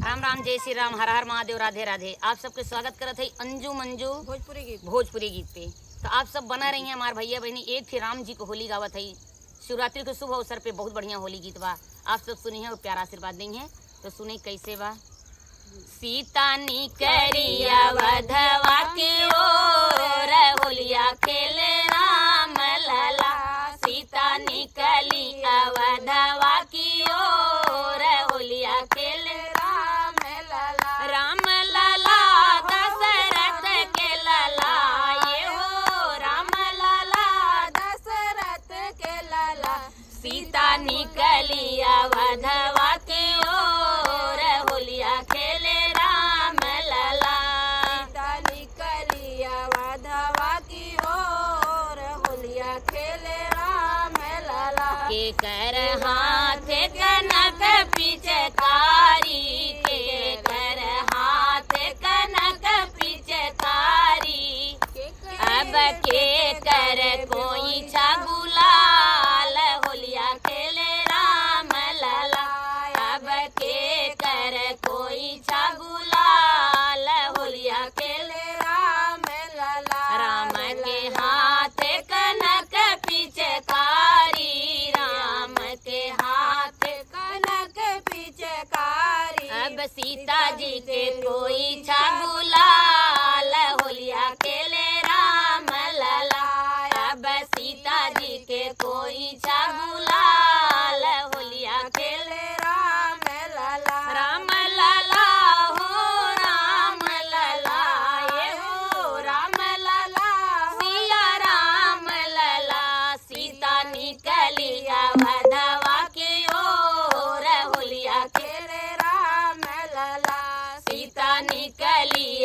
राम राम, जय श्री राम, हर हर महादेव, राधे राधे। आप सबके स्वागत करत है अंजू मंजू भोजपुरी गीत। भोजपुरी गीत पे। तो आप सब बना रही हैं हमारे भैया बहनी। एक फिर राम जी को होली गावत है शिवरात्रि के शुभ अवसर पे। बहुत बढ़िया होली गीत बा, आप सब सुनी है और प्यारा आशीर्वाद नहीं है। तो सुने कैसे बा। सीता नी करिया वधवा के ओर होलिया खेले राम लला। सीता निकली अवधवा की ओर होलिया खेले राम लला। राम लला दशरथ के लला, ये हो राम लला दशरथ के लला। सीता निकली अवधवा के ओर होलिया खेले राम लला। सीता निकली अवधवा की ओर होलिया खेले राम लला। के कर हाथ कनक पिचकारी, के कर हाथ कनक पिचकारी, अब के कर कोई छा गुलाल होलिया खेले राम लला। अब के कर कोई छा गुलाल होलिया खेले राम लला। राम के हाथ कनक पिचकारी, राम के हाथ कनक पिचकारी, अब सीता जी के कोई छा गुलाल होलिया खेले राम लला। अब सीता जी के कोई छा गुलाल होलिया खेले राम लला। राम लला हो राम लला, ये हो राम लला, सिया राम लला। सीता निकली अवधवा के ओर होलिया खेले राम लला। सीता निकली